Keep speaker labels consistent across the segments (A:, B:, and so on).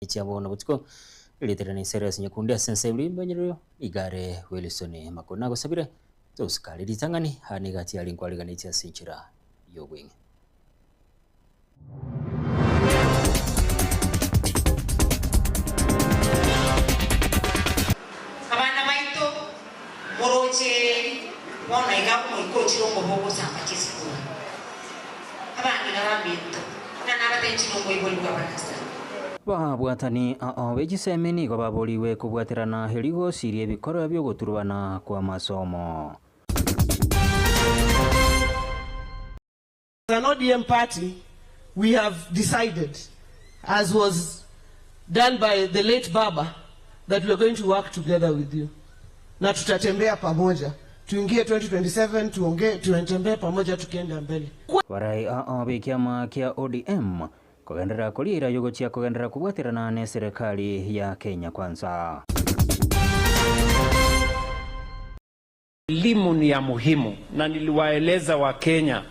A: Chia bono botuko, erieta riane Cyrus Nyakundi ase ense y'Orimbanyererio, igare Wilson Makori nagosabire tosikare ritang'ani aa nigo atiari nkwariganetie ase enchera y'obweng'e.
B: Abana baito, moroche bono iga omoika ochire omobe ogosamba chisukuru. Abang'ina baminto, buna nabatebi chire omoibori bw'Abanasari.
A: Babwatani ao be chisemi nigo baborigwe kobwaterana rigosi ri'ebikorwa bi'ogoturubana kw'amasomo.
C: As an ODM party, we have decided, as was done by the late Baba, that we are going to work together with you. Na tutatembea pamoja. Tuingie 2027, tuongee, tuentembee pamoja tukienda mbele.
A: Barai ao b'ekiama kia ODM kogenderera koria eira y'ogochia kogenderera kobwaterana n'eserekari ya Kenya Kwanza.
D: Elimu ni ya muhimu na niliwaeleza Wakenya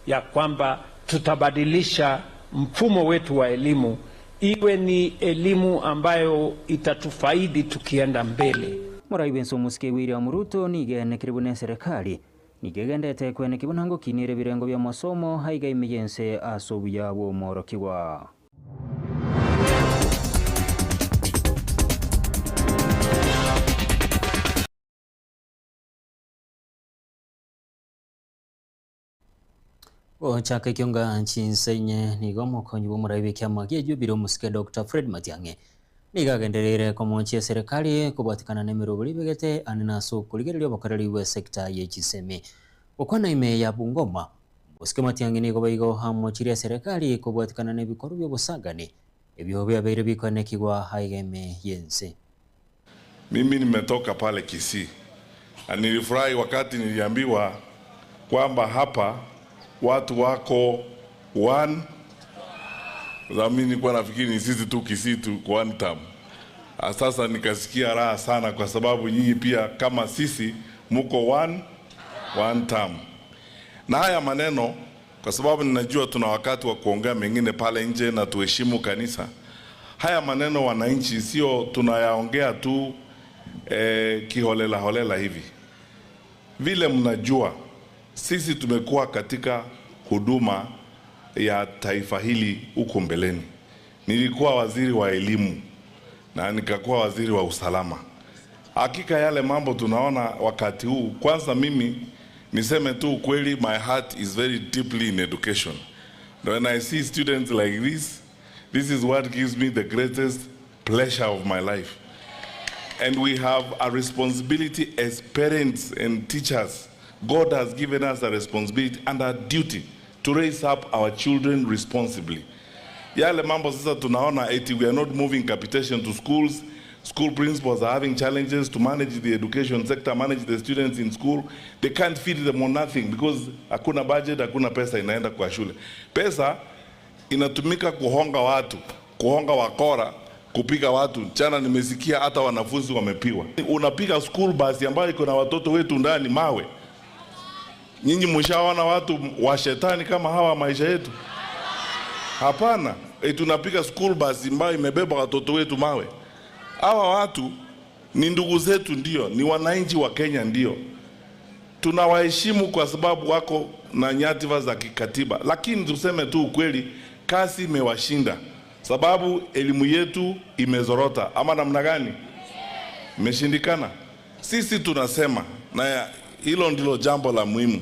D: ya kwamba tutabadilisha mfumo wetu wa elimu iwe ni elimu ambayo itatufaidi tukienda mbele.
A: Morai bw'ense omosike William Ruto nigo enekire buna eserekari nigo egendete kweneki buna ngokinire ebirengo bi'amasomo aiga ime y'ense ase obuya bw'omworokigwa. Gochaka ekionga chinsa inye nigo omokonyi bw'omorai bw'ekiama gia Jubilee omosike Doctor Fred Matiang'i nigo agendereire komochia eserekari kobwatekana nemeroberi ebegete ane ase okorigereria obokoreri bw'esector ye chisemi. Gokwana ime ya Bungoma, omosike Matiang'i nigo boigo amochirie eserekari kobwatekana nebikorwa bi'obosagani ebio biabeire bikoenekigwa aiga ime y'ense.
E: Mimi nimetoka pale Kisii na nilifurahi wakati niliambiwa kwamba hapa watu wako one. Sasa mimi nilikuwa nafikiri ni sisi tu Kisii tu one term. Sasa nikasikia raha sana kwa sababu nyinyi pia kama sisi muko one, one term. Na haya maneno kwa sababu ninajua tuna wakati wa kuongea mengine pale nje na tuheshimu kanisa. Haya maneno wananchi sio tunayaongea tu eh, kiholela holela hivi. Vile mnajua sisi tumekuwa katika huduma ya taifa hili huko mbeleni. Nilikuwa waziri wa elimu na nikakuwa waziri wa usalama. Hakika yale mambo tunaona wakati huu, kwanza mimi niseme tu ukweli, my heart is very deeply in education. When I see students like this, this is what gives me the greatest pleasure of my life. And we have a responsibility as parents and teachers. God has given us a responsibility and a duty to raise up our children responsibly. Yale mambo sasa tunaona eti we are not moving capitation to schools. School principals are having challenges to manage the education sector, manage the students in school. They can't feed them on nothing because hakuna budget, hakuna pesa inaenda kwa shule. Pesa inatumika kuhonga watu, kuhonga wakora, kupiga watu. Jana nimesikia hata wanafunzi wamepigwa. Unapiga school bus ambayo iko na watoto wetu ndani mawe. Nyinyi mshaona watu wa shetani kama hawa maisha yetu? Hapana. E, tunapiga school bus ambayo imebeba watoto wetu mawe. Hawa watu ni ndugu zetu, ndio, ni wananchi wa Kenya, ndio tunawaheshimu kwa sababu wako na nyadhifa za kikatiba, lakini tuseme tu ukweli, kazi imewashinda sababu elimu yetu imezorota, ama namna gani? Imeshindikana. Sisi tunasema na hilo ndilo jambo la muhimu.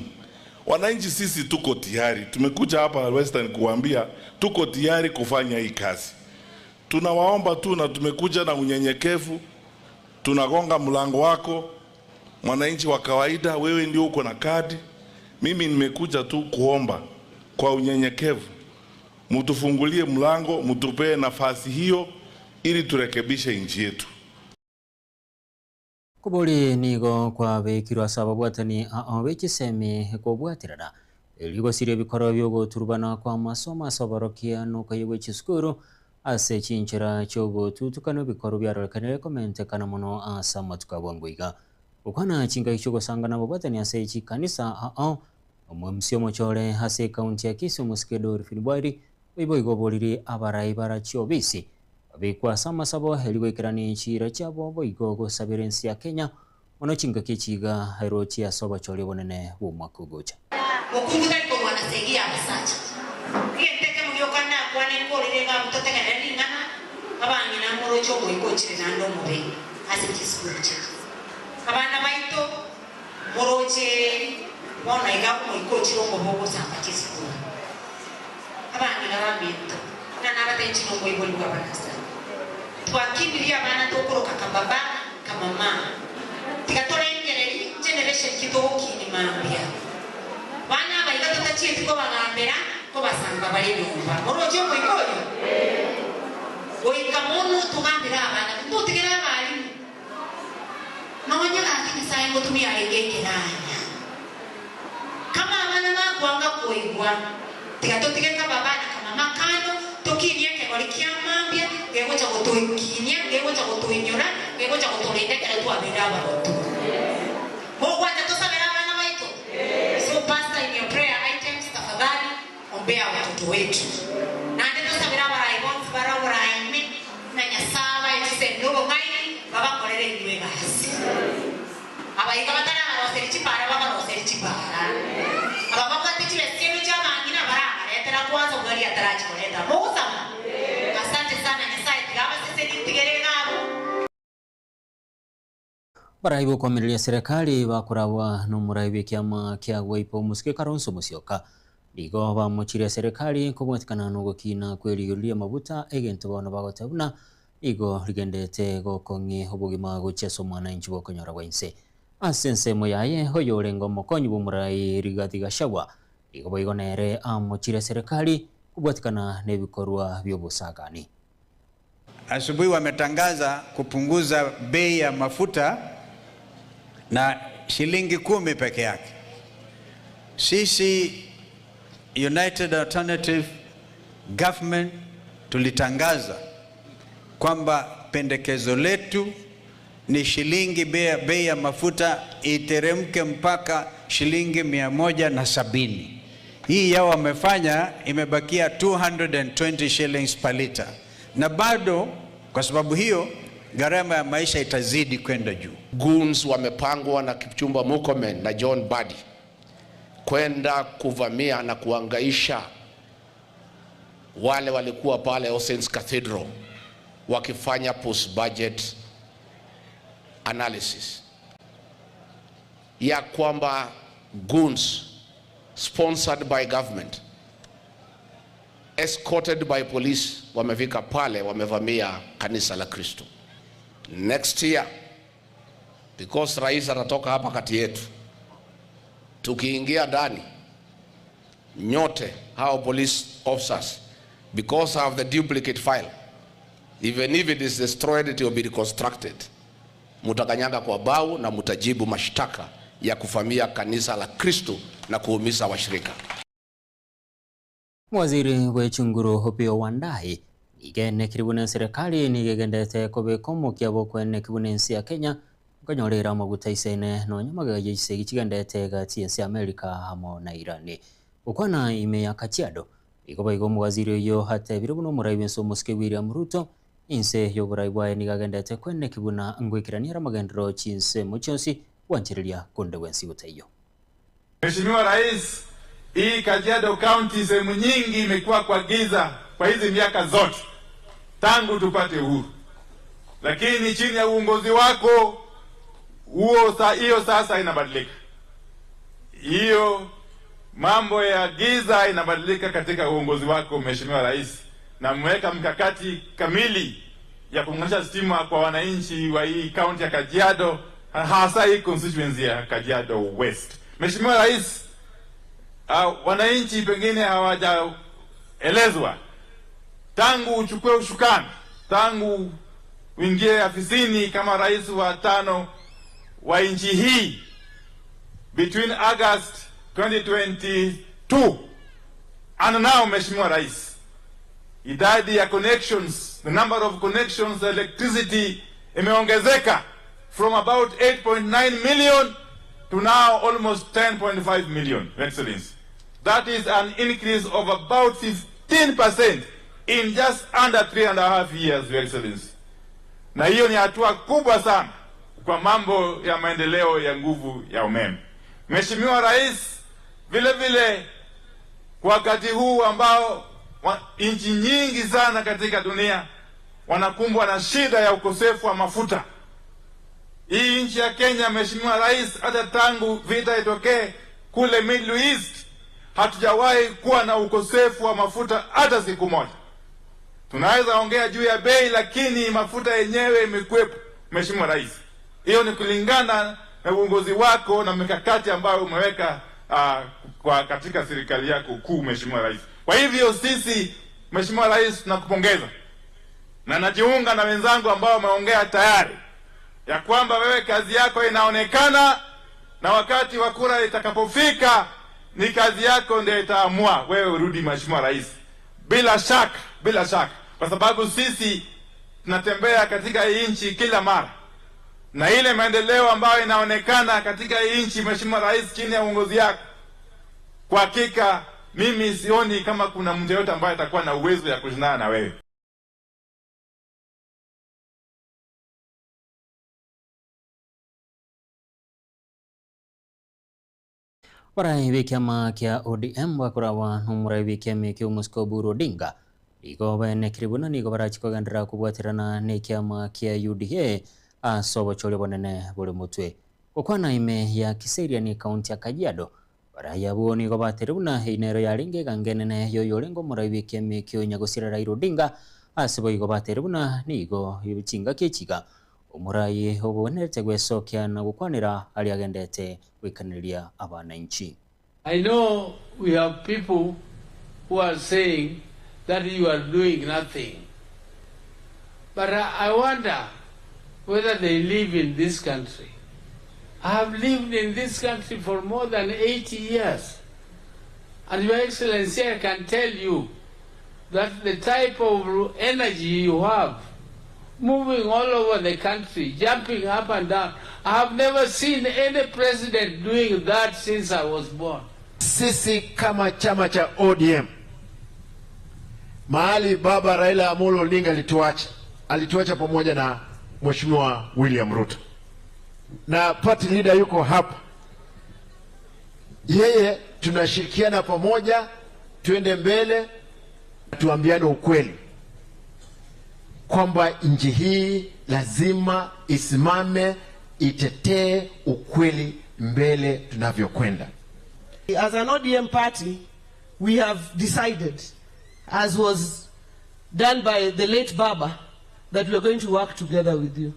E: Wananchi sisi tuko tayari, tumekuja hapa Western kuambia tuko tayari kufanya hii kazi. Tunawaomba tu na tumekuja na unyenyekevu, tunagonga mlango wako mwananchi wa kawaida, wewe ndio uko na kadi. Mimi nimekuja tu kuomba kwa unyenyekevu, mtufungulie mlango, mtupee nafasi hiyo ili turekebishe nchi yetu.
A: Kobori nigo kwabekirwe ase ababwatani ao be chisemi kobwaterana, erio gosiria ebikorwa bi'ogoturubana kw'amasomo ase oborokia na okoyia gwe chisukuru ase chinchera chi'ogotutukana ebikorwa biarorekanire komentekana mono ase amatuko a bwango iga. Gokwana chingaki chi'ogosangana ababwatani ase chikanisa ao, omoemsi omochore ase ekaunti ya Kisii omosike Dolphin Bwairi oiboigo oboriri abarai bara chiobisi. Babekwe ase amasabo erio goikerania chiira chiabo boigo gosabera ense ya Kenya mono chingaki echi iga erochie ase obochori obonene bw'omwaka ogocha.
B: Mokungu tari korwana segi y'abasacha. Egento ekemo gioka ndakwane nkorire iga abwo totegerere ring'ana, abang'ina moroche omoika ochire naende omobe ase chisukuru chiaito. Abana baito moroche bono iga omoika ochire omobe ogosamba chisukuru. Abang'ina baminto, ng'a nabatebi chire omoibori bw'abanasani. Twakinirie abana tokoroka kababa, kamama. Tiga torengererie generation ki togokinia mambia. Bana aba iga totachieti kobagambera kobasamba bare nyomba. Moroche omoika oyo? Goika mono togambere abana, ntotigere abalimu. Nonya gaki Nyasae ngotumia arenge ekeranya. Kama abana bakwanga koigwa, tiga totige kababa na kamama kando, tokinie ekegori kia mambia gegocha gotokinia, gegocha gotoinyora, gegocha gotorinda ekero twabeire abagotu. Mogwancha tosabere abana baito? So pastor in your prayer items tafadhali ombea watoto wetu. Naende tosabere abarai bonsi bare oborai ime, buna Nyasae abae chisemi na obong'aini, babakorere inwe egasi. Abaiga batarabaroseria chipaara babaroserie chipaara. Aba babwate chibesa chiaino chi'abang'ina barabaretera kwansa bwari atarachikoreta. Mogosaba? Asante sana Nyasae tiga abasesenie ntigere iga abwo.
A: Barai bokoamereria serikali bakorabwa nomorai bw'ekiama kia Wiper omosike Kalonzo Musyoka nigo bamochirie serikali kobwatikana nogokina kw'erigori ri'amaguta egento bono bagoteba buna Nigo rigenderete gokong'ia obogima gochia ase omwananchi bw'okonyora gwa inse. Ase ensemo yaye oyorenge omokonyi bw'omorai Rigathi Gachagua nigo boigo nere amochire serikali kobwatikana nebikorwa bi'obosagani.
F: Asubuhi wametangaza kupunguza bei ya mafuta na shilingi kumi peke yake. Sisi United Alternative Government tulitangaza kwamba pendekezo letu ni shilingi bei ya mafuta iteremke mpaka shilingi 170. Hii yao wamefanya imebakia 220 shillings per liter, na bado kwa sababu hiyo gharama ya maisha itazidi kwenda juu.
G: Goons wamepangwa na Kipchumba Murkomen na John Mbadi kwenda kuvamia na kuangaisha wale walikuwa pale All Saints Cathedral wakifanya post budget analysis ya kwamba goons sponsored by government escorted by police wamefika pale, wamevamia kanisa la Kristo. Next year because rais atatoka hapa kati yetu, tukiingia ndani nyote hao police officers, because of the duplicate file, even if it is destroyed it will be reconstructed. Mutakanyaga kwa bao na mutajibu mashtaka ya kuvamia kanisa la Kristo na kuumiza washirika.
A: Omowaziri bwe chinguru Opiyo Wandayi nigo enekire buna eserekari nigo egenderete kobeka omokia bw'okweneki buna ense ya Kenya nkonyorera amaguta aisaine nonya magega ye chisegi chigenderete egati y'ense ya America amo na Iran. Gokwana ime ya Kajiado, nigo boigo omowaziri oyio atebire buna omorai bw'ense omosike William Ruto inse y'oborai bwaye nigo agenderete kweneki buna ngoikerania are amagenderero chinsemo chionsi gwanchereria konde gwensi gotaiyo.
H: Mheshimiwa Rais, hii Kajiado County sehemu nyingi imekuwa kwa giza kwa hizi miaka zote tangu tupate uhuru, lakini chini ya uongozi wako huo hiyo sasa inabadilika, hiyo mambo ya giza inabadilika katika uongozi wako Mheshimiwa Rais, na mmeweka mkakati kamili ya kuunganisha stima kwa wananchi wa hii kaunti ya Kajiado, hasa hii constituency ya Kajiado West. Mheshimiwa Rais, wananchi pengine hawajaelezwa tangu uchukue ushukani, tangu uingie afisini kama rais wa tano wa nchi hii between August 2022 and now, Mheshimiwa Rais, idadi ya connections, the number of connections electricity imeongezeka from about 8.9 million to now almost 10.5 million, Your Excellency. That is an increase of about 15% in just under 3.5 years, Your Excellency. Na hiyo ni hatua kubwa sana kwa mambo ya maendeleo ya nguvu ya umeme. Mheshimiwa Rais, vile vile kwa wakati huu ambao nchi nyingi sana katika dunia wanakumbwa na shida ya ukosefu wa mafuta, hii nchi ya Kenya, Mheshimiwa Rais, hata tangu vita itokee kule Middle East hatujawahi kuwa na ukosefu wa mafuta hata siku moja. Tunaweza ongea juu ya bei, lakini mafuta yenyewe imekuwepo, Mheshimiwa Rais. Hiyo ni kulingana na uongozi wako na mikakati ambayo umeweka kwa katika serikali yako kuu, Mheshimiwa Rais. Kwa hivyo sisi, Mheshimiwa Rais, tunakupongeza na najiunga na wenzangu ambao wameongea tayari ya kwamba wewe kazi yako inaonekana, na wakati wa kura itakapofika ni kazi yako ndio itaamua wewe urudi, Mheshimiwa Rais. Bila shaka, bila shaka, kwa sababu sisi tunatembea katika hii nchi kila mara, na ile maendeleo ambayo inaonekana katika hii nchi, Mheshimiwa Rais, chini ya uongozi yako, kwa hakika mimi sioni kama kuna mtu yeyote ambaye atakuwa na uwezo ya kushindana na wewe.
A: Barai b'ekiama kia ODM bakorawa n'omorai b'ekiama ekio omosike Oburu Odinga nigo baenekire buna nigo barachi kogenderera kobwaterana na ekiama kia UDA ase obochori obonene bore motwe. Gokwana ime ya Kiserian county ya Kajiado barai abwo nigo batere buna einero yarenge egango enene yoyorenge omorai b'ekiama ekio Nyagosira Raila Odinga ase boigo batere buna nigo chingaki echiga omorai obonerete gwesokia na gokwanera aria agendete gwikaneria abananchi.
I: I know we have people who are saying that you are doing nothing. But I wonder whether they live in this country. I have lived in this country for more than 80 years. And Your Excellency, I can tell you that the type of energy you have, moving all over the country, jumping up and down, I have never seen any president doing that since I was born.
J: Sisi kama chama cha ODM, mahali baba Raila Amolo Odinga alituacha, alituacha pamoja na Mheshimiwa William Ruto, na party leader yuko hapa, yeye tunashirikiana pamoja, tuende mbele, tuambiane ukweli kwamba nchi hii lazima isimame, itetee ukweli mbele tunavyokwenda.
C: As an ODM party, we have decided, as was done by the late Baba, that we are going to work together with you.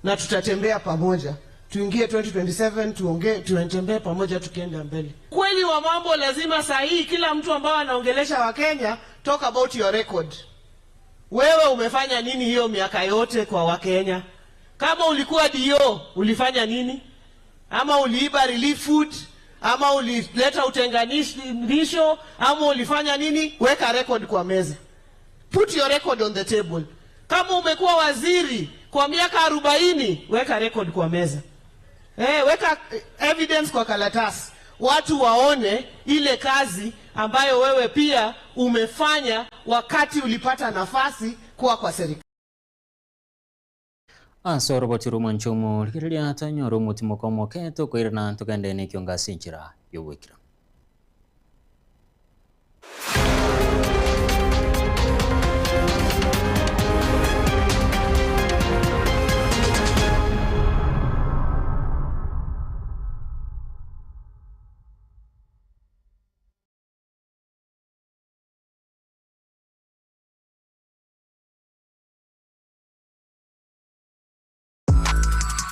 C: Na tutatembea pamoja. Tuingie 2027, tuongee, tuentembee pamoja tukienda mbele. Kweli wa mambo lazima sahihi, kila mtu ambao anaongelesha Wakenya, talk about your record. Wewe umefanya nini hiyo miaka yote kwa Wakenya? Kama ulikuwa DO, ulifanya nini? Ama uliiba relief food? Ama ulileta utenganisho? Ama ulifanya nini? Weka record kwa meza. Put your record on the table. Kama umekuwa waziri kwa miaka 40, weka record kwa meza. Weka evidence kwa karatasi. Watu waone ile kazi ambayo wewe pia umefanya wakati ulipata nafasi kuwa kwa serikali.
A: Ase oroboti rumwanchomo rigereria tanyora omotimo kwa omoke tokoirana togende na ekio ase enchera ya obwekera.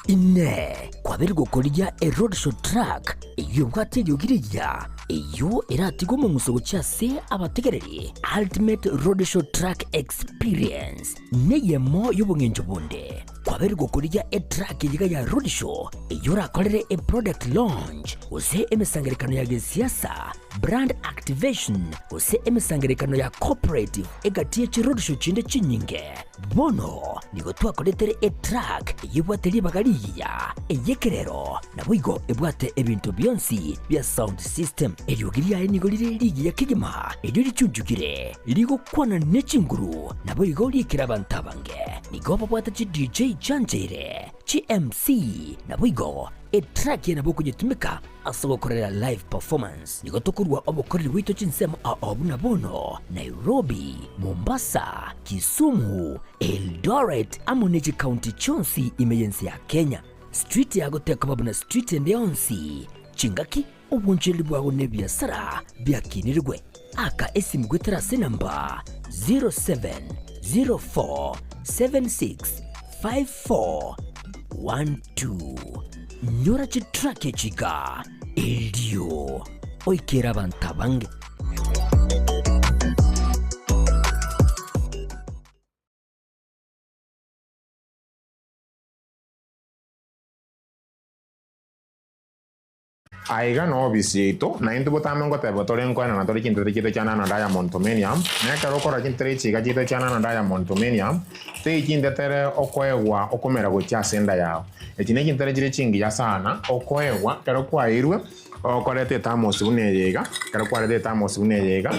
K: Ine kwabere gokorigia a roadshow truck eywo ebwate eriogi rigiya eywo eratigwe omong'uso gochia ase abategereri ultimate roadshow truck experience neyemo y'obong'encho bonde kwabere gokorigia etruck eyiga ya roadshow eywo orakorere a product launch. gose emesangererekano ya gesiasa, brand activation, gose emesangererekano ya corporate egati ye chiroadshow chinde chinyinge. Bono nigo twakoretere etruck eyio ebwate ribaga rigiya, ey'ekerero, naboigo ebwate ebinto bionsi bia sound system. Eriogi riaye nigo rire rigiya kegima, erio richunchukire, rigokwana ne chinguru, naboigo riikire abanto abange. Nigo babwate chi DJ chiancheire, chi MC, naboigo etrack eye nabo okonyetumeka ase ogokorera live performance. Nigo tokorua obokoreri bwaito chinsemo ao buna bono, Nairobi, Mombasa, Kisumu, Eldoret amo ne chikaunti chionsi ime y'ense ya Kenya. Street yago tekoba buna street ende yonsi, chingaki, obonchereri bwago na ebiasara biakinirigwe. Aka esimu goetera ase enamba 0704765412. Nyora chitrack echi iga erio oikere abanto abange.
L: Aiga nobisi yaito, na intwe botambe ngoteba tore nkoenana tore chintere chiaito chia Nano Diamond Tomenium, na ekero okorora chintere echi iga chiaito chia Nano Diamond Tomenium, tei chintetere okoegwa okomera gochia ase enda yao. Echi ne chintere chire chingiya sana okoegwa ekero kwaeirwe okoreta etamosi buna eye iga, ekero kwareta etamosi buna eye iga,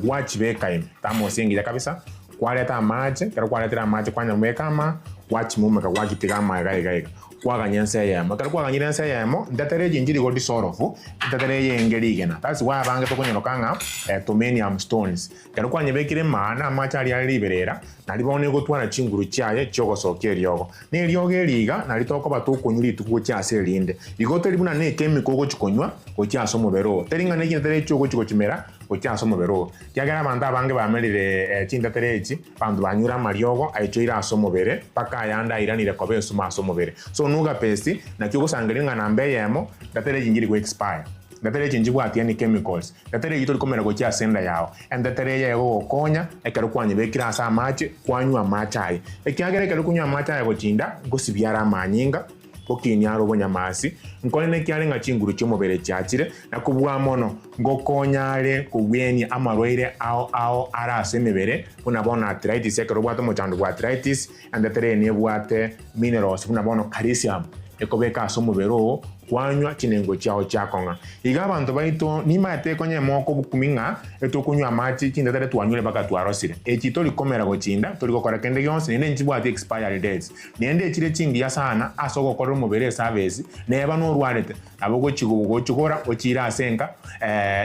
L: gwachibeka ime, etamosi engiya kabisa, kwareta amache, ekero kwaretire amache kwanyabeka ama, gwachimumeka gwachitiga ama iga iga iga. Kwaganya ense eyemo. Ekero kwaganyire ense eyemo, ntetere echi nchiri go dissolve, ntetere eyenge rigena. That's why abange tokonyoroka ng'a Tomenium stones. Ekero kwanyebekire imaa na amache aria are riberera, nari bono egotwara chinguru chiaye chiogosokia eriogo. Na eriogo eri iga nari tokoba tokonywa rituko gochia ase erinde. Igo teri buna ne echemical ogochi konywa gochia ase omobere oo. Teri ng'a ne chintetere echi ogochi gochimera gochia ase omobere oo. Ekiagera abanto abange bamerire chintetere echi, Abanto banyure amariogo aichoire ase omobere, mpaka ayande airanire koba ensumo ase omobere. So nuga pesi, naki ogosangereria ng'a namba eyemo, ndetere echi nchiri go expire, ndetere echi nchibwati any chemicals, ndetere eyio tori komera gochia ase enda yao, endetere eye egogokonya ekero kwanyebekire ase amache, kwanywa amache aye. Ekiagera ekero okonywa amache aya gochia inda, ngosibia are amanyinga, Gokinia are obonyamasi, nkore nekiare ng'a chinguru chi'omobere chiachire, na kobua mono, ngokonya are kogwenia amarwaire ao ao are ase emebere, buna bono arthritis, ekero obwate omochando bwa arthritis, entetere eye nebwate minerals buna bono calcium, ekobeka ase omobere oo, kwanywa chinengo chiao chiakong'a. Iga abanto baito nimaete konya emoko obokumi ng'a etokonywa amache chintetere twanywire mpaka twarosire. Echi tori komera gochinda, tori gokora kende gionsi, naende nchibwati expiry dates. Naende echire chingiya sana ase ogokorera omobere esavesi, neba norwarete, nabo ogochigora ochiire ase enka,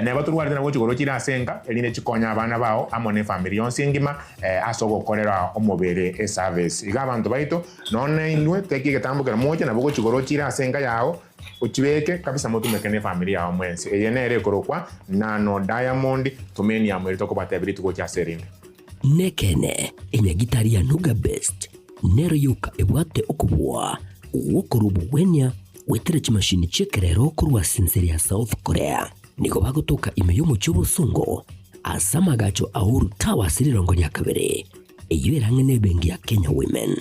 L: neba torwarete nabo ogochigora ochiire ase enka, erinde chikonye abana bao amo nefamiri yonsi engima ase ogokorera omobere esavesi. Iga abanto baito, nonya nainwe teki egetambo kero moche, nabo ogochigora ochiire ase enka yao, ochibeke kabisa motumeke nefamiri yao mwensi. Eye nere ekorokwa Nano Diamond Tomenium eri tokobatebia rituko gochia ase erinde.
K: Nekeene, enyagitari ya Nuga Best nero yoka ebwate okobua gw'okorua obogwenia goetera chimashini chi'ekerero korwa ase ense ya South Korea. Nigo bagotoka ime y'omochie obosongo ase amagacho a Uhuru Towers rirongo ria kabere, eyio erang'e nebenki ya Kenya Women.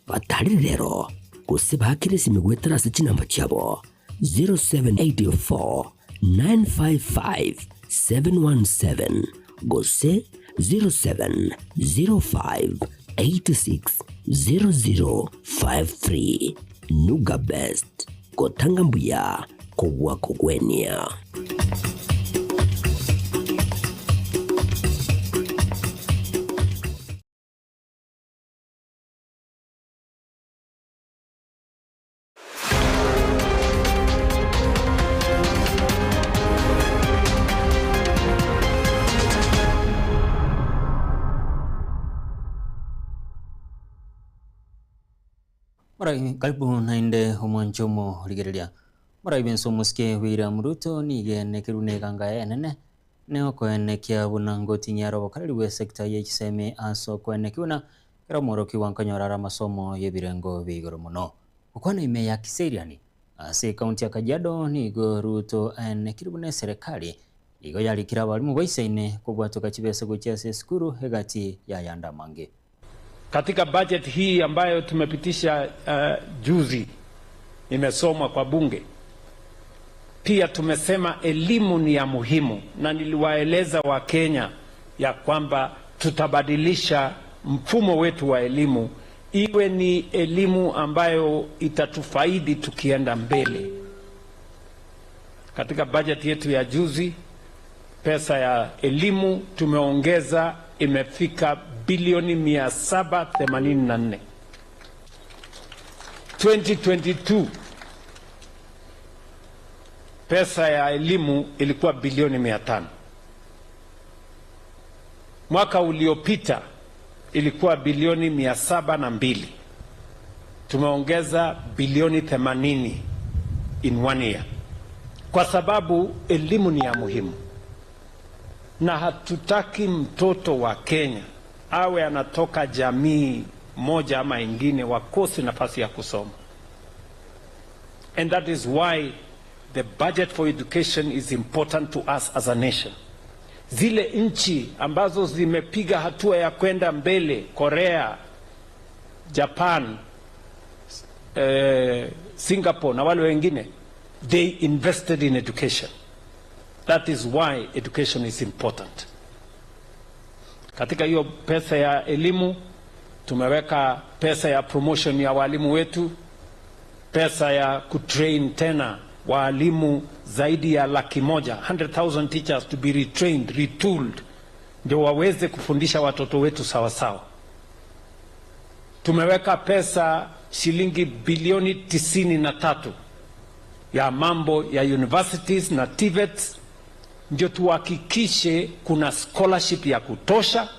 K: Batarire rero gose baakere esimi goetera ase chinamba chiabo 0784 955 717 gose 0705 86 0053. Nuga Best, gotanga mbuya kobua kogwenia.
A: Morai karibu naende omwancho omorigereria. Morai bwense omosike William Ruto nigo enekerwe na eganga yaye enene ne okoenekia buna ngotinyia are obokoreri bwe sector ye chisemi ase okoenekia buna kera omworokigwa nkonyora are amasomo y'ebirengo bia igoro mono. Gokwana ime ya Kiseriani ase ekaunti ya Kajiado nigo Ruto aenekire buna eserekari nigo yarikire abalimu baisaine kobwatoka chibesa gochia ase esukuru egati y'ayande amange.
D: Katika budget hii ambayo tumepitisha juzi imesomwa kwa bunge, Pia tumesema elimu ni ya muhimu, na niliwaeleza Wakenya ya kwamba tutabadilisha mfumo wetu wa elimu iwe ni elimu ambayo itatufaidi tukienda mbele. Katika bajeti yetu ya juzi, pesa ya elimu tumeongeza, imefika bilioni 784. 2022 pesa ya elimu ilikuwa bilioni 500. Mwaka uliopita ilikuwa bilioni 702. Tumeongeza bilioni 80 in one year, kwa sababu elimu ni ya muhimu, na hatutaki mtoto wa Kenya awe anatoka jamii moja ama ingine wakose nafasi ya kusoma. And that is why the budget for education is important to us as a nation. Zile nchi ambazo zimepiga hatua ya kwenda mbele, Korea, Japan, eh, Singapore na wale wengine, they invested in education. That is why education is important. Katika hiyo pesa ya elimu tumeweka pesa ya promotion ya walimu wetu, pesa ya kutrain tena waalimu zaidi ya 100,000, 100,000 teachers to be retrained, retooled, ndio waweze kufundisha watoto wetu sawa sawa. Tumeweka pesa shilingi bilioni 93 ya mambo ya universities na TVETs, ndio tuhakikishe kuna scholarship ya kutosha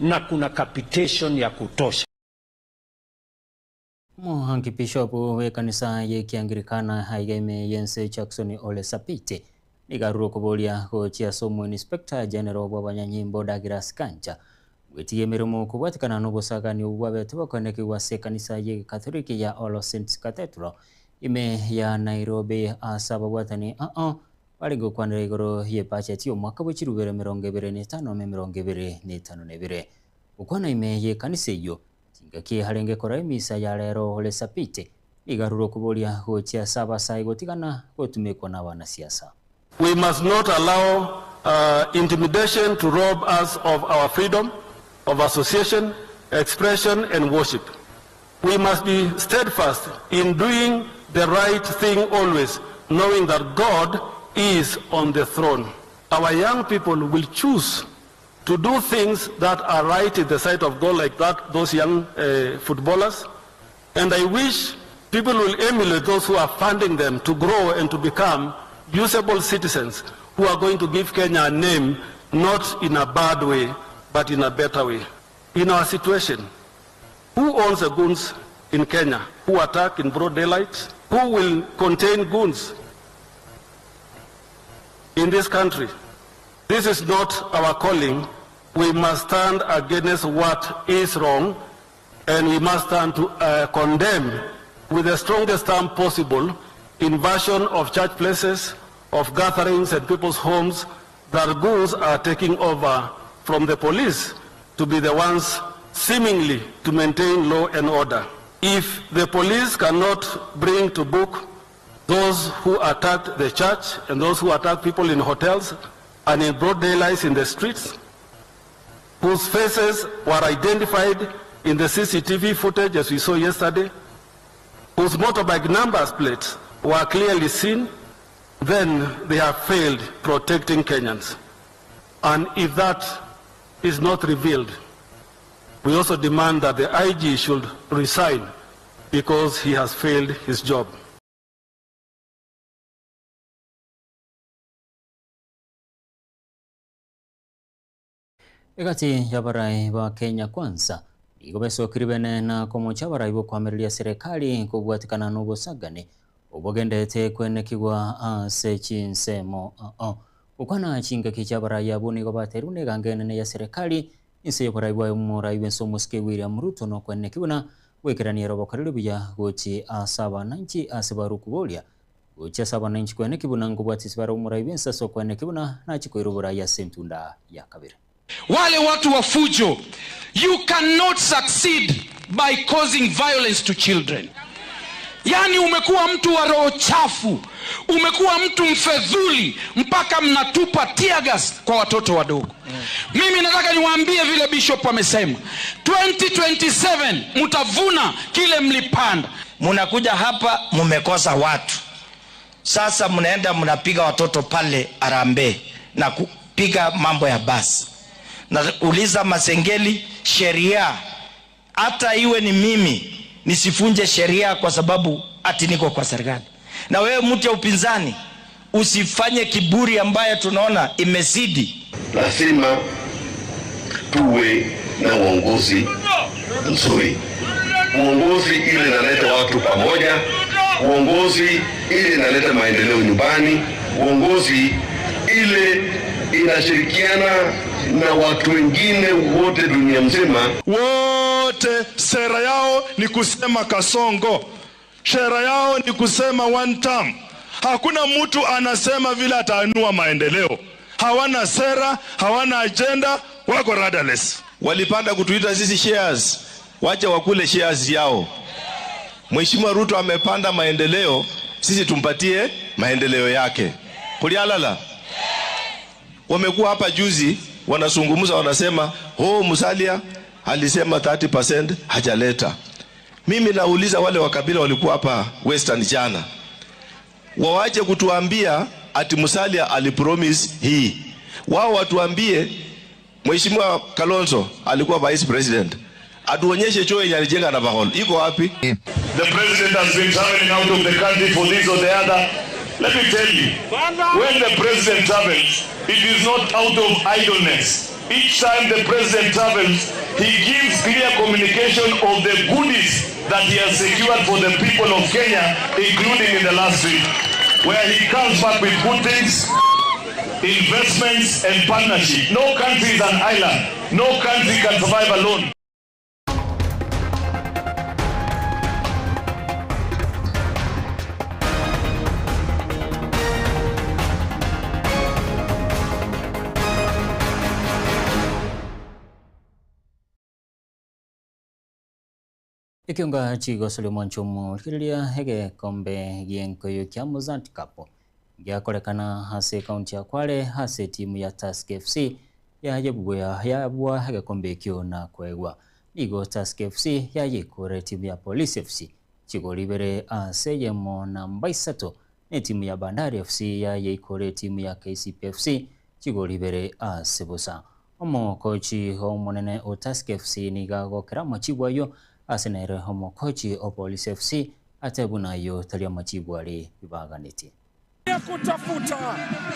D: na kuna capitation ya kutosha.
A: Omoanki Bishop bw'ekanisa y'Ekiangirikana aiga ime y'ense Jackson Ole Sapit nigo arure okoboria gochia ase Omoinspector General bw'abanyanyimbo Douglas Kanja gwetigia emeremo kobwatekana n'obosagani obwo bwabete bokoenekigwa ase ekanisa y'Egekatholiki ya All Saints Cathedral ime ya Nairobi ase ababwatani ao barenge gokwanera igoro y'ebacheti y'omwaka bwe chirubere 25 ime 52. Gokwana ime y'ekanisa eyio Chingaki arenge korora emisa ya rero ore Sapiti, nigo arure okoboria gochia ase abasae gotigana gotumekwa nabanasiasa.
M: We must not allow intimidation to rob us of our freedom of association, expression and worship. We must be steadfast in doing the right thing always, knowing that God is on the throne. Our young people will choose to do things that are right in the sight of God, like that, those young footballers. And I wish people will emulate those who are funding them to grow and to become usable citizens who are going to give Kenya a name, not in a bad way, but in a better way. In our situation, who owns the goons in Kenya who attack in broad daylight? Who will contain goons in this country? This is not our calling. We must stand against what is wrong, and we must stand to condemn with the strongest term possible invasion of church places, of gatherings and people's homes that goons are taking over from the police to be the ones seemingly to maintain law and order. If the police cannot bring to book those who attacked the church and those who attacked people in hotels and in broad daylight in the streets, whose faces were identified in the CCTV footage as we saw yesterday, whose motorbike numbers plates were clearly seen, then they have failed protecting Kenyans. And if that is not revealed, we also demand that the IG should resign because he has failed his job.
A: Egati y'abarai ba Kenya Kwanza nigo besokire bene na komocha abarai b'okoamereria serikali kobwatikana n'obosagani obogendete kwenekigwa ase chinsemo ao. Gokwana chingaki chi'abarai abwo nigo baterwe na egango enene ya serikali inse y'oborai bwaye omorai bw'ense omosike William Ruto nokweneki buna goikerania ere obokoreri buya gochi ase abananchi ase baruku boria gochia ase abananchi kweneki buna nkobwatisi bare omorai bw'ense ase okweneki buna nachi koira oborai ase entunda ya kabere.
N: Wale watu wa fujo, you cannot succeed by causing violence to children. Yaani umekuwa mtu wa roho chafu, umekuwa mtu mfedhuli, mpaka mnatupa tear gas kwa watoto wadogo. Mimi nataka niwaambie vile bishop amesema, 2027 mtavuna kile mlipanda.
O: Munakuja hapa mumekosa watu, sasa mnaenda mnapiga watoto pale Harambee na kupiga mambo ya basi. Nauliza Masengeli, sheria hata iwe ni mimi nisifunje sheria kwa sababu ati niko kwa serikali. Na wewe mtu ya upinzani usifanye kiburi ambayo tunaona imezidi.
P: Lazima tuwe na uongozi mzuri, uongozi ile inaleta watu pamoja, uongozi ile inaleta maendeleo nyumbani, uongozi ile inashirikiana na watu wengine wote dunia mzima.
E: Wote sera yao ni kusema Kasongo, sera yao ni kusema one term. Hakuna mtu anasema vile ataanua maendeleo. Hawana sera, hawana agenda, wako rudderless.
Q: Walipanda kutuita sisi shares, wacha wakule shares yao. Mheshimiwa Ruto amepanda maendeleo, sisi tumpatie maendeleo yake. Kulialala wamekuwa hapa juzi wanazungumza, wanasema oh, Musalia alisema 30% hajaleta. Mimi nauliza wale wa kabila walikuwa hapa Western jana, wawache kutuambia ati Musalia alipromise hii. Wao watuambie Mheshimiwa Kalonzo alikuwa vice president, atuonyeshe choo yenye alijenga na Bahol iko wapi?
E: The president has been traveling out of the country for this or the other. Let me tell you, when the president travels, it is not out of idleness. Each time the president travels, he gives clear communication of the goodies that he has secured for the people of Kenya, including in the last week, where he comes back with good things, investments and partnership. No country is an island. No country can survive alone.
A: Ekionga chigosoria omwancho omorigereria egekombe gi'enkoyo kia Mozart Cup giakorekana ase ekaunti ya Kwale ase etimu ya Tusker FC yayebuya yabua egekombe ekio na koegwa. Nigo Tusker FC yayekora etimu ya Police FC chigori ibere ase eyemo namba isato na etimu ya Bandari FC yayeikora etimu ya KCB FC chigori ibere ase bosa. Omokochi omonene o Tusker FC niga agokera amachibu aywo ase nere omokochi o Police FC ate buna aywo tari amachibu are bibaganetie.
R: Ya kutafuta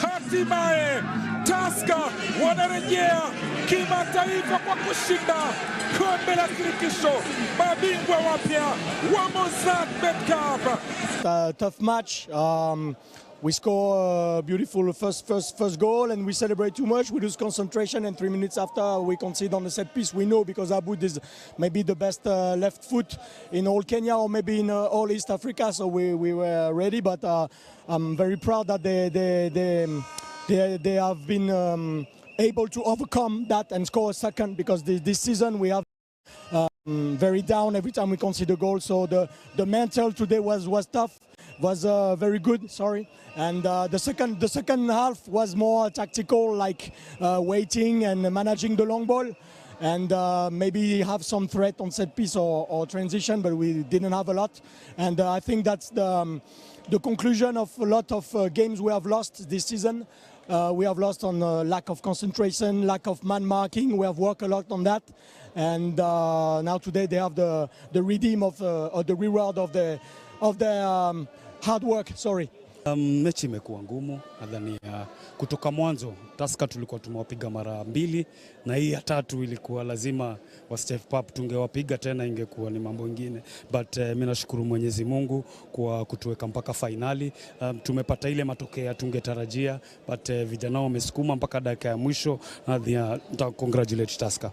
R: hatimaye Tusker wanarejea kimataifa kwa kushinda kombe la shirikisho, mabingwa wapya wa Mozzart Bet Cup.
S: Tough match. We score a beautiful first goal and we celebrate too much. We lose concentration, and 3 minutes after we concede on the set piece. We know because Aboud is maybe the best left foot in all Kenya or maybe in all East Africa. So we were ready, but I'm very proud that they have been able to overcome that and score a second, because this season we have very down every time we concede a goal. So the mental today was tough, was very good, sorry. And the second half was more tactical, like waiting and managing the long ball, and maybe have some threat on set piece or transition, but we didn't have a lot. And I think that's the conclusion of a lot of games we have lost this season. We have lost on lack of concentration, lack of man marking. We have worked a lot on that, and now today they have the redeem of or the reward of the of their hard work. Sorry.
T: Mechi imekuwa ngumu nadhani kutoka mwanzo Tusker tulikuwa tumewapiga mara mbili na hii ya tatu ilikuwa lazima wa step up, tungewapiga tena ingekuwa ni mambo mengine, but mimi nashukuru Mwenyezi Mungu kwa kutuweka mpaka finali. Tumepata ile matokeo tungetarajia, but vijana wamesukuma mpaka dakika ya mwisho. Nadhani nita congratulate Tusker.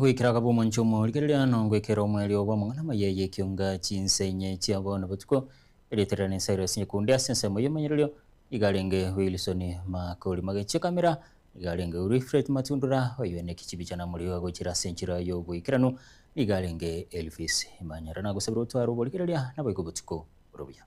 A: goikera akaba omonche omorigereria nongoikera omwerio bw'amang'ana amaya y'ekionga chinsenye chia bono botuko, erieta riane Cyrus Nyakundi ase ensemo y'omonyererio, nigo arenge Wilson Makori Mageche Kamera, nigo arenge Wilfred Matundura, oyo neki chibicha namoriogo agochera ase enchera y'oboikeranu, nigo arenge Elvis Manyara. Nagosabire otware oborigereria naboigo obotuko bore obuya.